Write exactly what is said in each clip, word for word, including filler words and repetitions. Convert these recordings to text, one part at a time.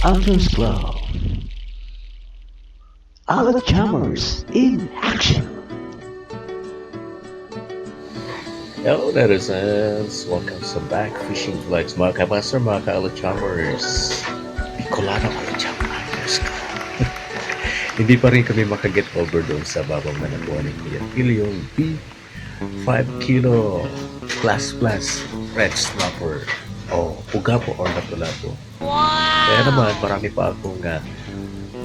Anglers Club. Alot Jammers in action! Hello, netizens! Welcome sa back fishing vlogs, mga ka-master, mga ka-Alot Jammers. Bicolano Alot Jammer Anglers Club. Hindi pa rin kami makaget over doon sa babang na nakuha ni Kuya Phil, yung big five kilo plus plus red snapper o pugapo or lapu-lapu. Kaya naman, marami pa akong, ah,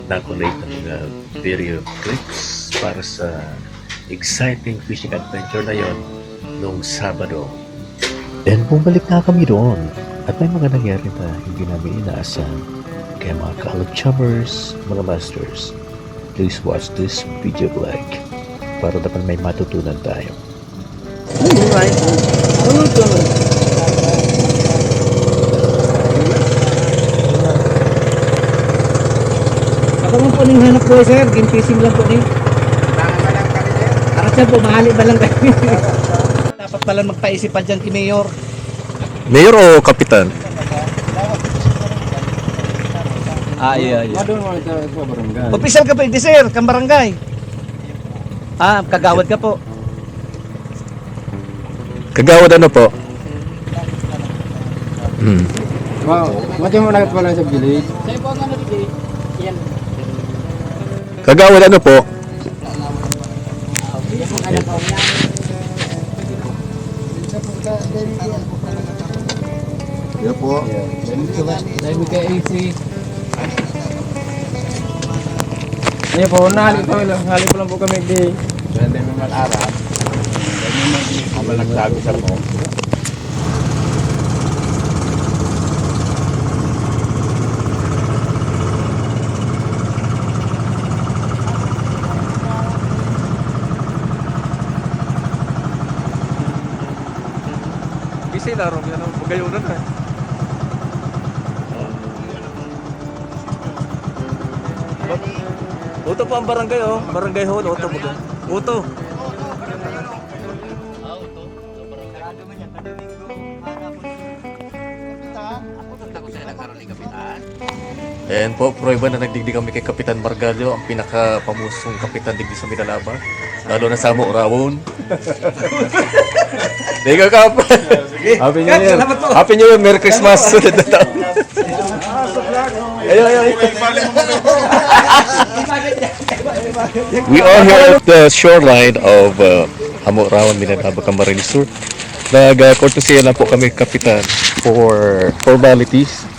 na-collate na mga video clips para sa exciting fishing adventure na yon nung Sabado. And bumalik na kami doon at may mga nangyari na hindi namin inaasahan. Kaya mga ka-Alot Jammers, mga masters, please watch this video vlog para naman may matutunan tayo. Alright. Alright. Ako man po ning hanap buhay, sir. Game fishing lang po ni. Ako siya po, mahali ba lang kayo? Dapat pala magpaisip pa dyan kay Mayor. Mayor o kapitan? Ah, iya, iya. Madon mo ito, ito, barangay. Opisyal ka pwede, sir, kang barangay. Ah, kagawad ka po. Kagawad ano po? Hmm. Wow, mati mo na pala sa village. Kagawad ano po? Yan po. Dahil may ka-A C. Ayan po, nahali po lang. Hali po lang po kami di. Pwede mo mag-arap. Pwede mo mag-arap. Habang nagsabi sa po. Kasi larong yan ang pagayunan eh. Oto po ang barangay, oh. Barangay hall, oto po. Oto. Ayan po, prueba na nagdigdi kami kay Kapitan Margallo, ang pinakapamusong kapitan digdi sa Minalaban. Lalo na sa Amo Rawon. Digo ka pa. Happy New Year. Happy New Year, Merry Christmas. Sunod na taon. Ayo, ayo, ayo. We are here at the shoreline of uh, Amo Rawon, Minalaban, Camarines Sur. Nag-courtesy lang po kami, Kapitan, for formalities.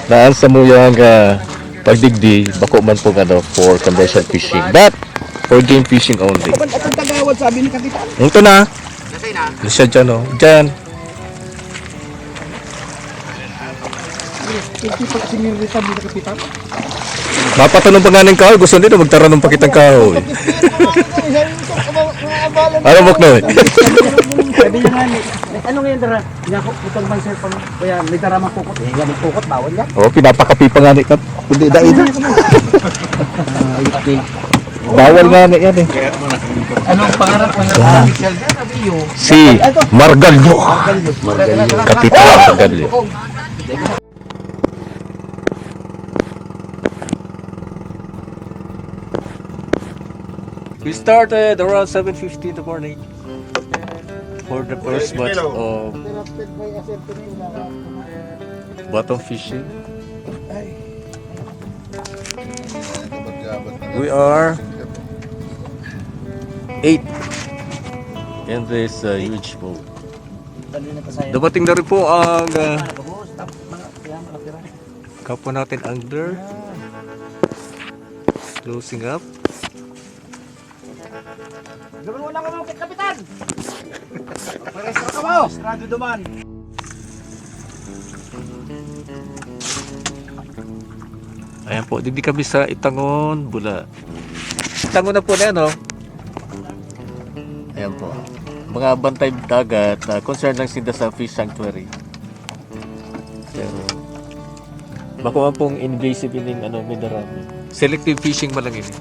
Naan sa muyang ah, pagdigdi, bako man po ano, for commercial fishing. But for game fishing only. Apan, apan kagawad, sabi ni Kapitan. Ito na. Nasaan na? Siya dyan, oh. Dyan. Hindi pala si Mirita, hindi na Kapitan. Mapatanong pa nga ng kahoy, gusto nila magtaranom pa kitang kahoy. Ano, Buknoy? Sabi niya nga ni, ano ngayon, dara? Niya ako, itong may cellphone, kaya may dara mang kukot. Eh, yan ang kukot, bawal yan. Oh, pinapakapi pa nga ni Kap. Hindi, dai na. Ah, okay. Bawal nga na yan eh. Anong pangarap mo na official dyan? Sabi iyo. Si Margalyo. Margalyo. Kapitan Margalyo. We started around seven fifty in the morning for the first batch of bottom fishing. We are eight in this uh, huge boat. Dumating na rin po ang uh, kapwa natin angler. Closing up. Duman mo lang mo, Kapitan! Pareso ka mo! Sarado duman! Ayan po, digdi kami sa Itangon, Bula. Itangon na po na yan, oh. Ayan po. Mga bantay dagat, ah, concern lang sinda sa fish sanctuary. Pero, bako man pong invasive ining, ano, mineral. Selective fishing man lang ini.